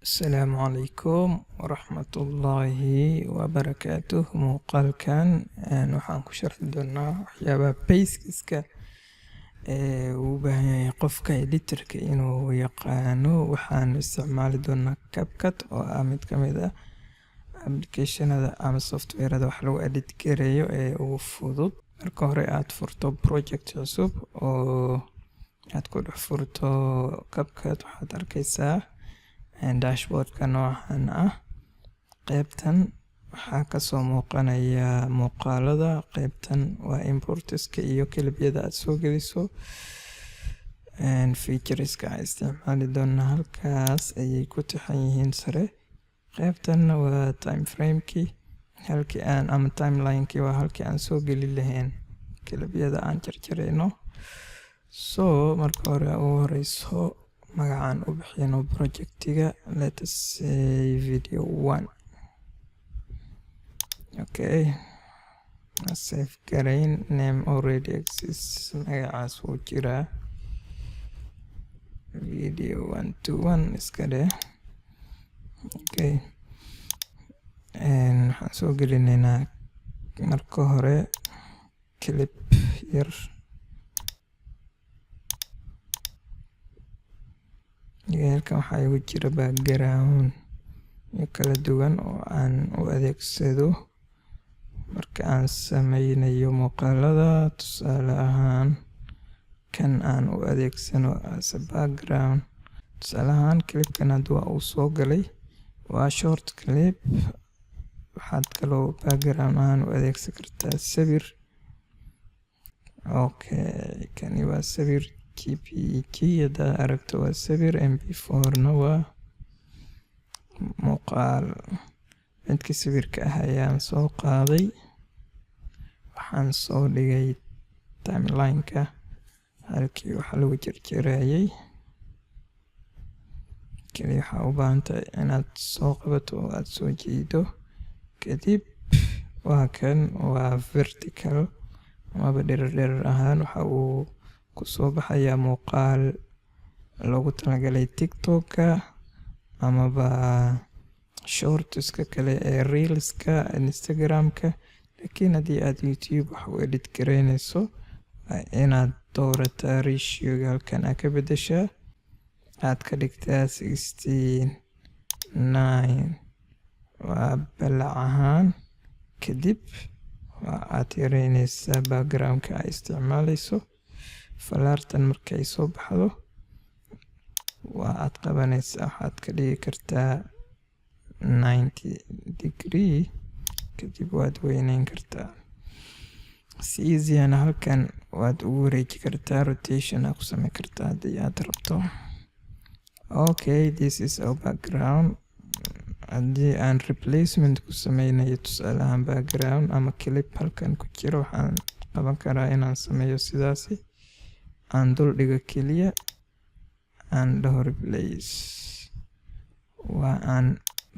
Asalaamu calaykum waraxmatullaahi wabarakaatuh. Muuqaalkan waxaan ku sharxi doonaa waxyaabaha basics-ka ee uu u baahan yahay qofka editor-ka inuu yaqaano. Waxaan isticmaali doonaa CapCut, oo ah mid ka mid ah application-ada ama software-ada wax lagu edit gareeyo ee ugu fudud. Marka hore aad furto project cusub oo aad ku dhex furto CapCut, waxaad arkaysaa dashboard-ka noocan ah. Qaybtan waxaa kasoo muuqanaya muuqaalada, qaybtan waa imports-ka iyo clip-yada aad soo geliso. Features-ka aan isticmaali doona halkaas ayay ku taxan yihiin sare. Qaybtanna waa time frame-kii halkii aan ama timeline-kii, waa halkii aan soo geli lahayn clip-yada aan jarjarayno. So marka hore ugu horeyso, magacaan u bixino project-iga, let us say video one. Okay, save garayn. Name already exists, magacaas wuu jiraa. Video one to one iska dheh. Okay, waxaan soo gelinaynaa marka hore clip yar. Halkan waxaa igu jira background iyo kala duwan oo aan u adeegsado marka aan sameynayo muuqaalada. Tusaale ahaan, kan aan u adeegsano as a background. Tusaale ahaan, clip-kan hadda waa uu soo galay, waa short clip. Waxaad kaloo background ahaan u adeegsan kartaa sawir. Okay, kani waa sawir JPEG haddaad aragto waa sawir, MP4 na waa muuqaal. Midka sawirka ah ayaan soo qaaday, waxaan soo dhigay timeline-ka halkii wax lagu jarjarayay. Kaliya waxaa u baahan tahay inaad soo qabato oo aad soo jiido. Kadib waa kan, waa vertical amaba dherer. Dherer ahaan waxa uu kusoo baxayaa muuqaal loogu talagalay TikTok-ka amaba shorts-ka kale ee reels-ka Instagram-ka. Laakiin haddii aad YouTube wax u edit gareynayso, waa inaad doorataa ratio-ga, halkan aad ka beddeshaa, aad ka dhigtaa 16:9, waa balac ahaan. Kadib waa aad yareynaysaa background-ka aad isticmaalayso. Falaartan markay soo baxdo, waa aad qabanaysaa, waxaad ka dhigi kartaa 90 degree, kadib waad weyneyn kartaa si easy-ana. Halkan waad ugu wareeji kartaa, rotation aad ku sameyn kartaa haddii aad rabto. Okay, this is our background. Haddii aan replacement ku sameynayo, tusaale ahaan, background ama clip halkan ku jiro, waxaan qaban karaa inaan sameeyo sidaasi, aan dul dhigo keliya, aan dhaho replace. Waa aan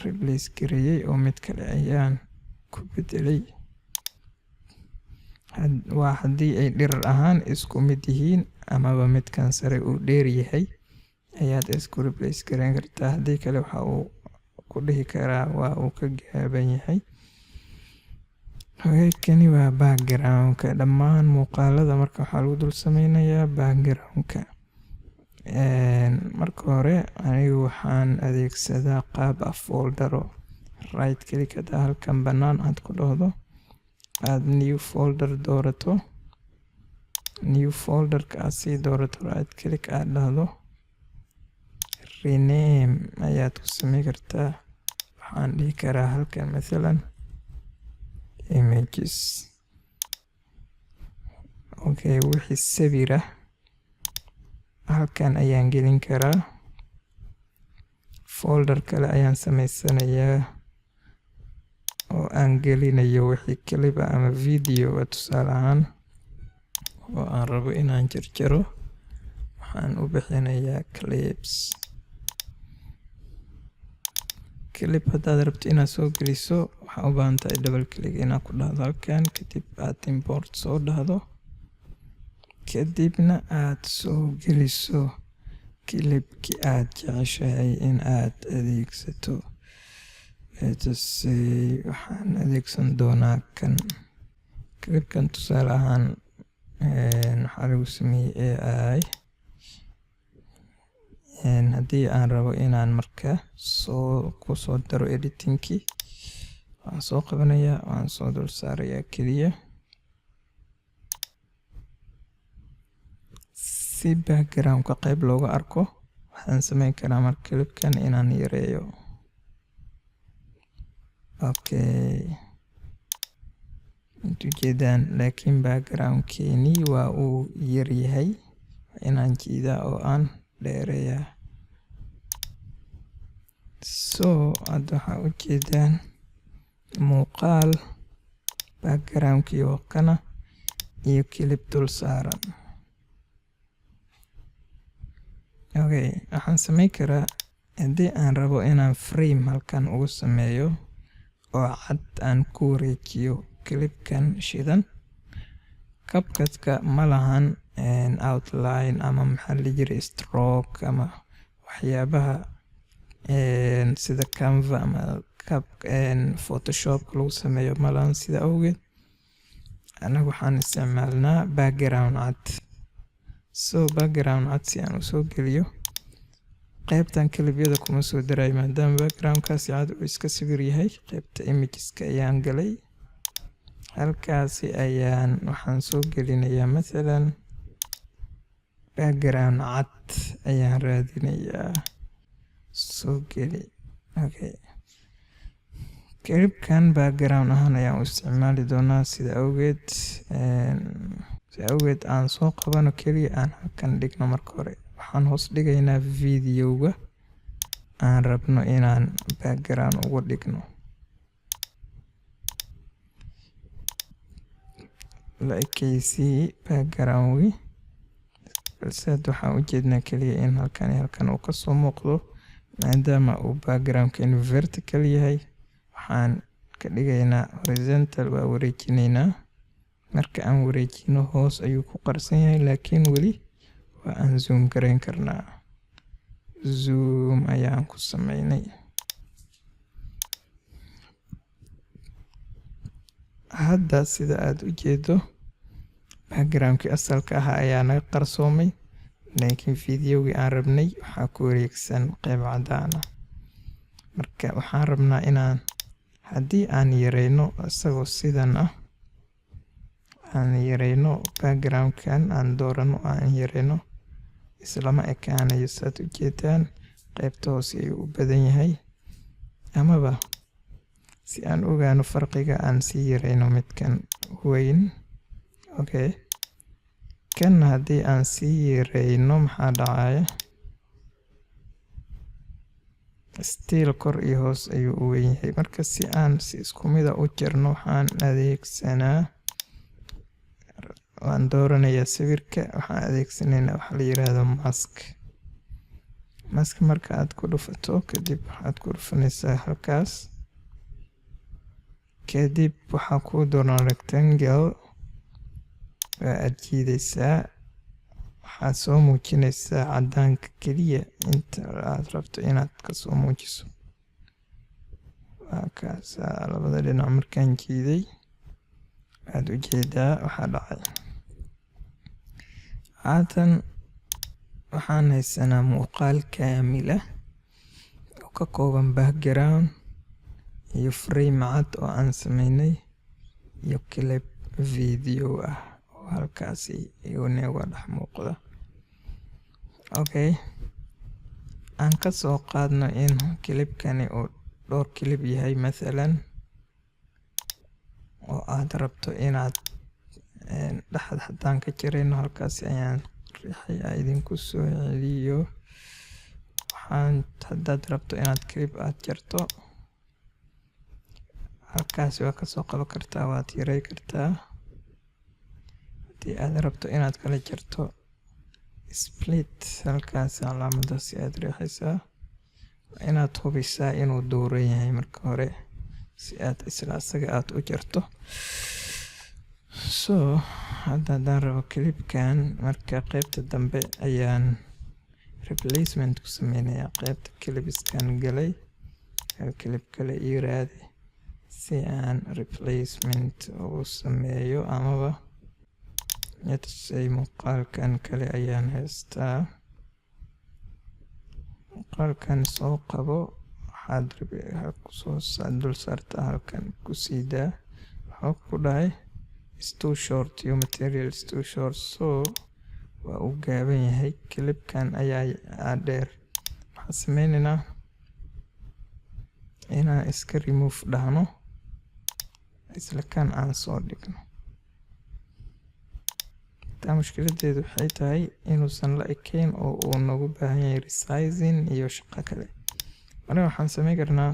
replace gareeyey oo mid kale ayaan ku bedelay. Waa haddii ay dhirar ahaan isku mid yihiin amaba midkan sare uu dheer yahay ayaad isku replace gareyn kartaa. Haddii kale, waxa uu ku dhihi karaa waa uu ka gaaban yahay. Kani waa background-ka. Dhammaan muuqaalada marka waxaa lagu dul sameynayaa background-ka. Marka hore anigu waxaan adeegsadaa qaab ah folder-o. Right click hadaa halkan bannaan aad ku dhahdo, aad new folder doorato, new folder-ka aad sii doorato, right click aad dhahdo, rename ayaad ku sameyn kartaa. Waxaan dhihi karaa halkan mathalan images. Okay, wixii sawir ah halkan ayaan gelin karaa. Folder kale ayaan sameysanayaa oo aan gelinayo wixii clip ama video, tusaale ahaan, oo aan rabo inaan jarjaro. Waxaan u bixinayaa clips. Clip haddaad rabto inaad soo geliso, waxaa u baahan tahay double click inaad ku dhahdo halkan, kadib aad import soo dhahdo, kadibna aad soo geliso. Clipki aad jeceshahay in aad adeegsato. Let us say waxaan adeegsan doonaa kan. Clipkan tusaale ahaan waxaa lagu sameeyey AI. Haddii aan rabo inaan marka soo ku soo daro editingkii, waan soo qabanayaa, waan soo dul saarayaa keliya. Si background-ka qayb looga arko, waxaan sameyn karaa marka clipkan inaan yareeyo. Okay, inta ujeedaan, laakiin background-keeni waa uu yar yahay, inaan jiidaa oo aan dheereeyaa. So hadda waxaa ujeedaan muuqaal background-kii oo kana iyo clip dul saaran. Okay, waxaan sameyn karaa haddii aan rabo inaan frame halkan ugu sameeyo oo cad aan ku wareejiyo clipkan shidan. CapCut-ka ma lahan outline ama maxaa la jiray stroke ama waxyaabaha sida Canva ama Photoshop lagu sameeyo ma lahan. Sida awgeed anagu waxaan isticmaalnaa background cad. So background cad si aan usoo geliyo, qaybtan clipyada kuma soo darayo maadaama background-kaasi cad uu iska sawir yahay. Qaybta imageska ayaan galay, halkaasi ayaan waxaan soo gelinayaa, mathalan background cad ayaan raadinayaa, soo geli. Okay, clipkan background ahaan ayaan u isticmaali doonaa. Sida awgeed aan soo qabano keliya, aan halkan dhigno. Marka hore waxaan hoos dhigaynaa videoga aan rabno inaan background ugu dhigno. La ekeysii background-gi, balse hadda waxaan ujeednaa keliya in halkan iyo halkan uu kasoo muuqdo. Maadaama uu background-keenu vertical yahay, waxaan ka dhigaynaa horizontal, waa wareejinaynaa. Marka aan wareejino, hoos ayuu ku qarsan yahay, laakiin weli waa aan zoom gareyn karnaa. Zoom ayaan ku sameynay. Hadda sida aad u jeedo, background-kii asalka ahaa ayaa naga qarsoomay, laakiin videogii aan rabnay waxaa ku wareegsan qeyb cadaan ah. Marka waxaan rabnaa inaan haddii aan yareyno isagoo sidan ah, aan yareyno background-kan aan doorano, aan yareyno, islama ekaanayo. Saad u jeedaan, qeybta hoose ayuu u badan yahay. Amaba si aan ogaano farqiga, aan sii yareyno midkan weyn. Okay, kan haddii aan sii yareyno, maxaa dhacaya? Still kor iyo hoos ayuu u weyn yahay. Marka si aan si isku mid ah u jarno, waxaan adeegsanaa, waan dooranayaa sawirka, waxaan adeegsanaynaa waxa la yiraahdo mask. Mask marka aad ku dhufato kadib, waxaad ku dhufanaysaa halkaas. Kadib waxaa kuu dooran rectangle, waa aad jiidaysaa, waxaad soo muujinaysaa cadaanka keliya inta aad rabto inaad kasoo muujiso. Waa kaasaa, labada dhinac markaan jiiday, waxaad ujeedaa waxaa dhacay. Haatan waxaan haysanaa muuqaal kaamil ah oo ka kooban background iyo frame cad oo aan sameynay iyo clip video ah oo halkaasi iyaguna dhex muuqda. Okay, aan ka soo qaadno in clipkani uu dhowr clip yahay mathalan, oo aad rabto inaad dhexda haddaan ka jarayno, halkaasi ayaan riixaya, idinku soo celiyo. Waxaan haddaad rabto inaad clip aad jarto, halkaasi waa kasoo qaban kartaa, waad yarey kartaa. Haddii aad rabto inaad kala jarto, split, halkaasi calaamadaasi aad riixaysaa. Waa inaad hubisaa inuu dooran yahay marka hore si aad isla asaga aad u jarto. So hadda haddaan rabo clipkan, marka qaybta dambe ayaan Replacement ku sameynayaa. Qeybta clipskan galay, hal clip kale ii raadi si aan replacement ugu sameeyo. Amaba let's say muuqaalkan kale ayaan haystaa. Muuqaalkan soo qabo, waxaad kusoo dul saartaa halkan, ku sii daa. Waxaa ku dhahay "Is too short, your material is too short." So waa uu gaaban yahay, clipkan ayaa dheer. Waxaan sameyneynaa inaan iska remove dhahno, isla kan aan soo dhigno. Taa mushkiladeedu waxay tahay inuusan la ekeyn oo uu nagu baahan yahay resizing iyo shaqo kale. Marka waxaan sameyn karnaa,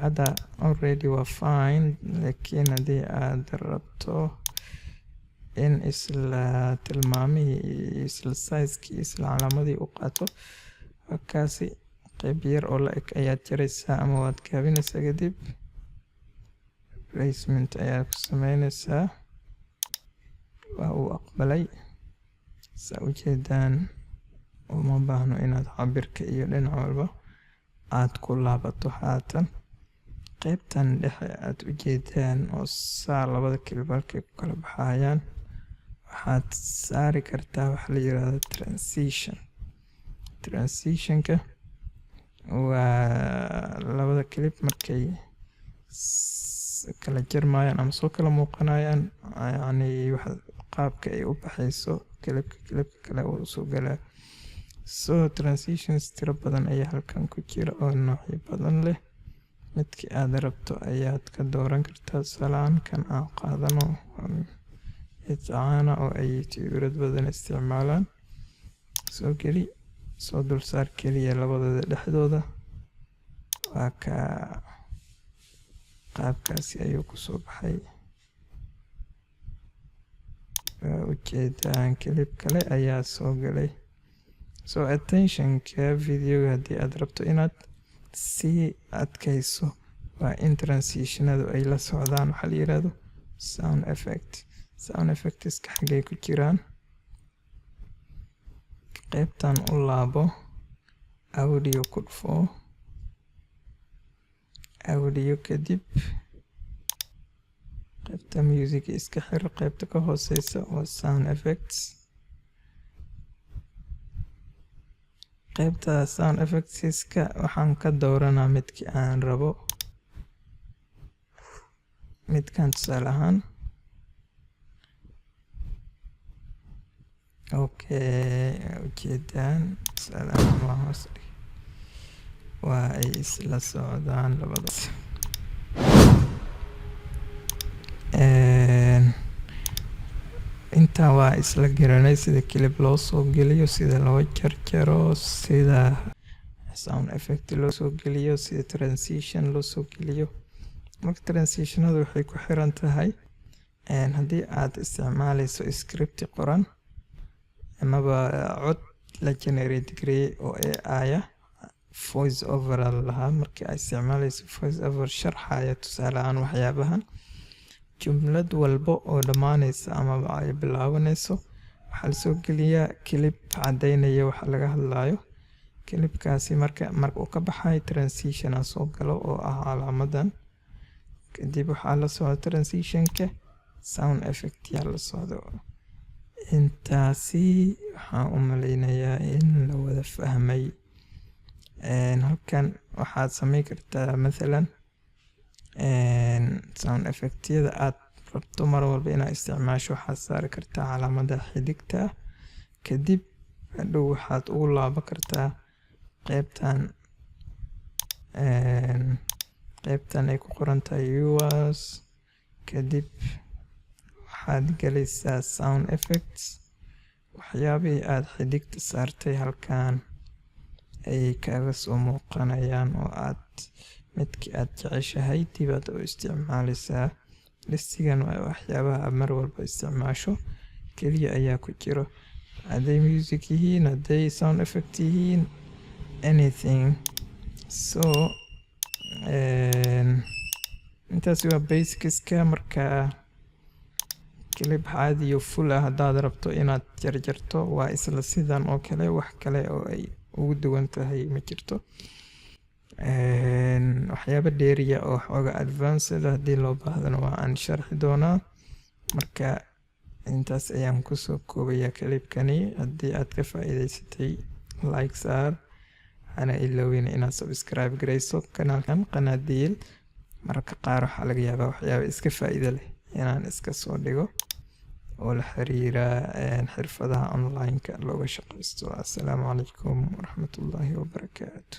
hadda already waa fine, laakiin haddii aad rabto in isla tilmaamihii, isla sizekii, isla calaamadii u qaato, kaasi qeyb yar oo la eg ayaad jaraysaa ama waad gaabinaysaa, kadib replacement ayaad ku sameynaysaa. Waa uu aqbalay, saa ujeedaan. Uma baahno inaad cabirka iyo dhinac walba aad ku laabato. Haatan qeybtan dhexe aad ujeedaan oo saa labada clip halkay ku kala baxayaan, waxaad saari kartaa waxa la yiraahdo transition. Transitionka waa labada clip markay kala jarmayaan ama soo kala muuqanayaan, yacni waxa qaabka ay u baxayso clipka clipka kale uu soo galaa. So transitions tiro badan ayaa halkan ku jira oo noocyo badan leh. Midkii aad rabto ayaad ka dooran kartaa. Tusaale kan aan qaadano, mid caana oo ay youtuberad badan isticmaalaan. Soo geli, soo dulsaar keliya labadooda dhexdooda. Waa ka qaabkaasi ayuu kusoo baxay. Waa ujeedaan, clip kale ayaa soo galay. So attentionka videoga haddii aad rabto inaad sii adkayso, waa in transitionadu ay la socdaan waxaa la yiraahdo sound effect. Sound effectska xaggay ku jiraan? Qaybtan u laabo, audio ku dhufo, audio kadib qaybta music iska xir. Qaybta ka hooseysa waa sound effects. Qaybta sound effectska waxaan ka dooranaa midkii aan rabo, midkan tusaale ahaan. Okay, ujeedaan, tusaale ahaan waa hoos dhig, waa ay isla socdaan labadaas. Intaa waa isla garanay: sida clip loo soo geliyo, sida loo jarjaro, sida sound effect loo soo geliyo, sida transition loo soo geliyo. Marka transitionadu waxay ku xiran tahay haddii aad isticmaaleyso script qoran amaba cod la generate gareeyay oo AI ah, voice over aa lahaa. Markii aad isticmaaleyso voice over sharxaya tusaale ahaan waxyaabahan, jumlad walba oo dhammaaneysa amaba ay bilaabaneyso, waxaa lasoo geliyaa clip caddeynaya waxa laga hadlayo. Clipkaasi marka uu ka baxayo, transition aa soo galo oo ah calaamadan. Kadib waxaa la socda transitionka sound effect yaa la socdo. Intaasi waxaan u maleynayaa in la wada fahmay. Halkan waxaad sameyn kartaa, mathalan, sound effectyada aad rabto mar walba inaad isticmaasho, waxaad saari kartaa calaamada xidigta. Kadib hadhow waxaad ugu laaban kartaa qeybtan ay ku qoran tahay yours. Kadib waxaad galaysaa sound effects. Waxyaabihii aad xidigta saartay halkan ayay kaaga soo muuqanayaan, oo aad midkii aad jeceshahay dibaad u isticmaaleysaa. Listigan waa waxyaabaha aad mar walba isticmaasho keliya ayaa ku jiro, hadday music yihiin, hadday sound effect yihiin, anything. So intaasi waa basicska. Marka Clip caadiyo full ah haddaad rabto inaad jarjarto, waa isla sidan oo kale, wax kale oo ay ugu duwan tahay ma jirto. Waxyaabo dheeriya oo xooga advanced haddii loo baahdana waa aan sharxi doonaa. Marka intaas ayaan kusoo koobaya clipkani. Haddii aad ka faa'iidaysatay, like saar, hana iloowin inaad subscribe garayso kanaalkan Qanaadiil. Mararka qaar waxaa laga yaabaa waxyaaba iska faa'iido leh inaan iska soo dhigo oo la xiriira xirfadaha online-ka looga shaqaysto. Assalaamu calaykum waraxmatullaahi wabarakaatu.